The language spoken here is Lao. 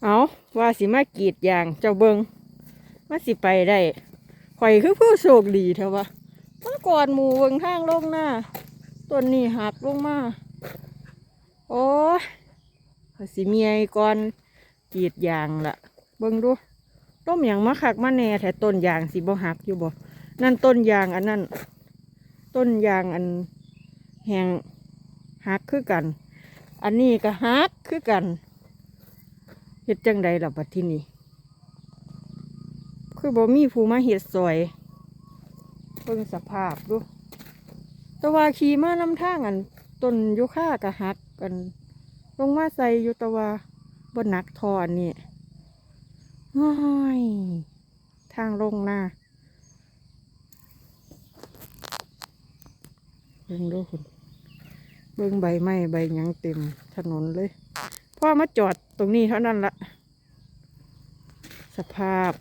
ເອົາ ວ່າຊິມາກຣີດຢາງ ເຈົ້າເບິ່ງ ມັນຊິໄປໄດ້ ຂ້ອຍຄືຜູ້ໂຊກດີແທ້ວະ ມາກ່ອນໝູ່ເບິ່ງທາງລົງນາ ຕົ້ນນີ້ຫັກລົງມາ ໂອ້ຍ ຂ້ອຍຊິເມື່ອຍກ່ອນກຣີດຢາງລະ ເບິ່ງດູ ລົມຫຍັງມາຄັກມາແນ່ແທ້ ຕົ້ນຢາງຊິບໍ່ຫັກຢູ່ບໍ່ ນັ້ນຕົ້ນຢາງອັນນັ້ນ ຕົ້ນຢາງອັນແຫ້ງຫັກຄືກັນ ອັນນີ້ກໍຫັກຄືກັນ ເຮັດຈັ່ງໃດລະບັດທີນີ້ ຄືບໍ່ມີຜູ້ມາເຮັດຊ່ອຍ ເບິ່ງສະພາບດູ ແຕ່ວ່າຂີ່ມານຳທາງອັນຕົ້ນໂຍຄາກໍຫັກ ອັນລົງມາໃສ່ຢູ່ ແຕ່ວ່າບໍ່ໜັກທໍ່ອັນນີ້ ໂອ້ຍ ທາງລົງນາ ເບິ່ງດູພຸ້ນ ເບິ່ງໃບໄມ້ໃບຫຍັງເຕັມຖະໜົນເລີຍ ພໍມາຈອດຕົງນີ້ເທົ່ານັ້ນລະ ສະພາບ